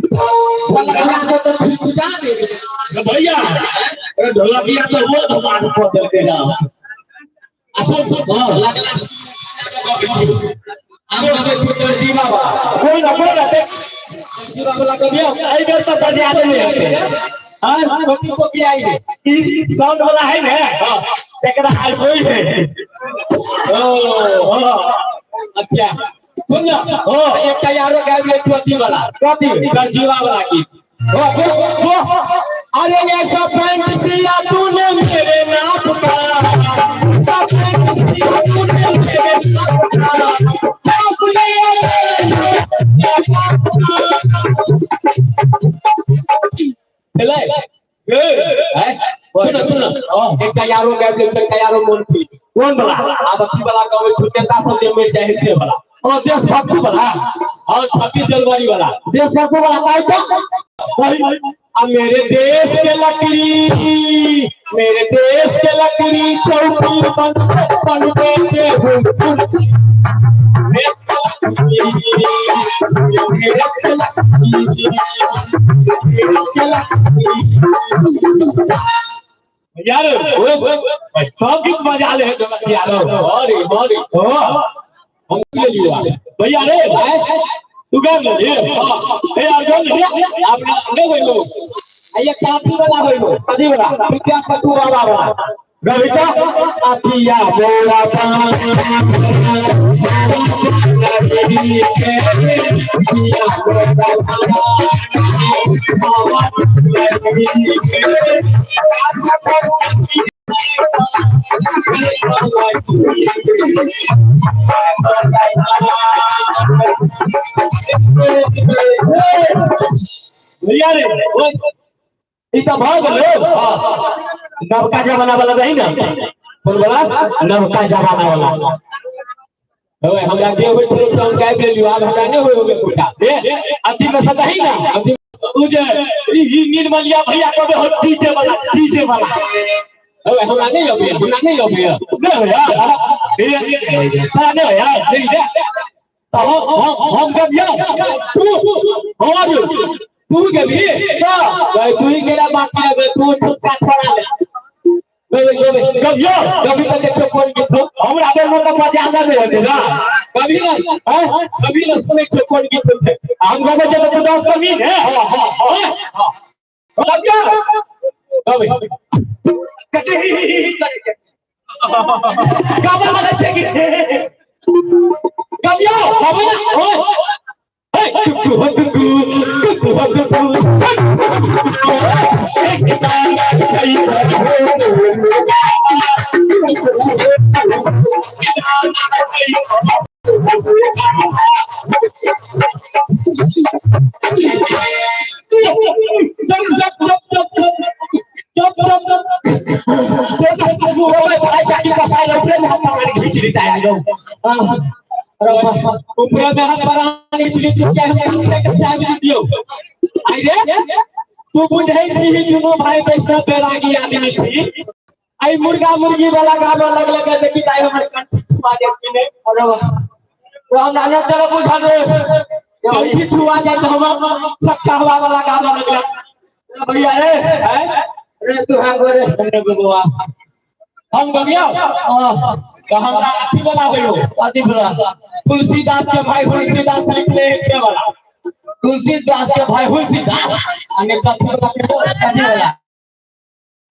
ढोलकिया को तो खुजा दे भैया अरे ढोलकिया तो वो धमाल कऽ देलकै ना। आ सुन लगला हम गबै छी दर्जी बाबा। कोई ना कोई ना दर्जी बाबा वाला गबियौ। एहि बेर तऽ बजा देने हेतै। हाँ कथी को आई रे? ई साउंड वाला है ने, एकरा आइ होई है। ओ अच्छा सुन ना, एकटा यारो गाबि लै छी अथी वाला। कथी? दर्जीवा वाला गीत। अरे ऐसा पैंट सिया तूने मेरे नाप का, ऐसा पैंट सिया तूने मेरे नाप का, नाप लिया मेरे नाप का। भेलै? हैं? सुन सुन, एकटा यारो गाबि लै, एकटा यारो मोन पी। कोन वाला? आब अथी वाला गबै छी, नेता सब जे मरि जाइ है से वाला। ओ देशभक्ति वाला। हाँ 26 जनवरी वाला। देशभक्ति वाला कहै तो। आ मेरे देश के लकड़ी, मेरे देश के लकड़ी चौकी बन बनवे से देश के लकड़ी, देश के लकड़ी, देश के लकड़ी। यार सब गीत बजा ले है ढोलकिया रो। अरे अरे ओ हम ले लियो भैया रे, तू गाबि लेली? ए यार गाबि लेली? आब नहि होइलो। आ ये काफी वाला होइलो। कथी वाला? विद्यापति बाबा वाला। गबी तो? अतिया मोरा भैया रे ई तऽ भऽ गेलो। नवका जमाना वाला रही ना? कोन वाला? नवका जमाना वाला। ओए हमरा जे होइ छलै से हम गाबि लेलियो, आब हमरा नहि होइ होगे कोटा। ए अथी में से दही ना, उ जे ई निर्मलिया भैया कबे हो डीजे वाला, डीजे वाला। ओए हमरा नहि अबैया, हमरा नहि अबैया। नहि होया? ए तोरा नहि होया? नहि रे। तऽ हम गबियौ, तू और तू गेबी? तऽ तू ही गेला बाकी लेबै, तू छुटका छोड़ा ले। गबे गबे गबियौ। कभी तऽ देखियौ कोन गीत हो। हमरा बेर में तऽ बजा नहि हेतै ना। कभी ना, हैं? कभी ना सुनै छियौ कोन गीत होइ छै। हम गबै छियै तऽ तू डांस करबी ने? हाँ हाँ हाँ हाँ। गबियौ। गबे। कते ही ही ही करै छै। गाबऽ लगै छै कि गबियौ, गबै ना। ओए हे टुकु हो टुकु, टुकु हो टुकु। ऊपरे में हाथ बढ़ा खींच ली, क्या हम के चाबी दियौ। आई रे तू बुझै छी दुनू भाई वैष्णव बैरागी आदमी छी। आई मुर्गा मुर्गी वाला गाबऽ लगलै, देखी ताई हमर कंठी छुआ जायत कि नहि। अरे वाह, हमरा नहि चलो बुझल रे। कंठी छुआ जायत हमर, छक्का हवा वाला गाबऽ लगलै। भैया रे, हैं? रे तू है गोरे रे बबुआ। हम गबियौ? तऽ हमरा अथी वाला होइयो। अथी वाला। तुलसीदास के भाई तुलसीदास लिखले है से वाला। तुलसीदास के भाई तुलसीदास। आ नहि कथी वाला? कथी वाला?